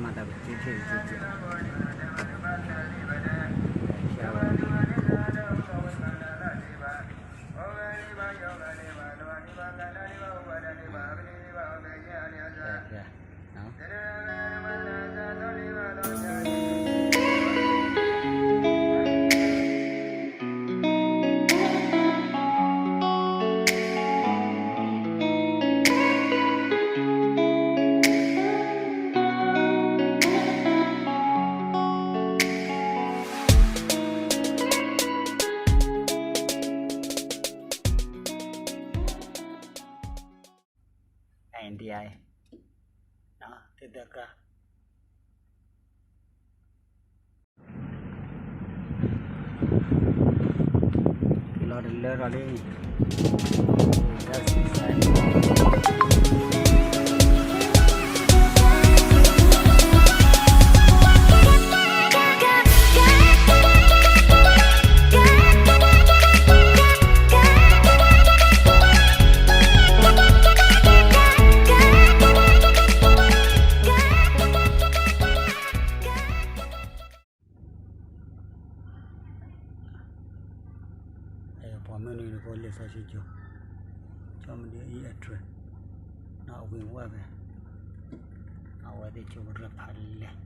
မၤသးပက့ၤထံၣ်က့ၤက့ၤ India သ့ၣ်သၢကါ လီၤတလၢထီၣ်လံ ပှၤမ့ၢ်နုၤနကအိၣ်လံာ်စီဆှံကၠိ, ကၠီမဒုအံၤအထြဲး, နီၢ်အဝ့ၢ်ဝဲၢ်ဖဲ, အဝဲသ့ၣ်ကၠိကရၢၢ်ဖးလဲၢ်,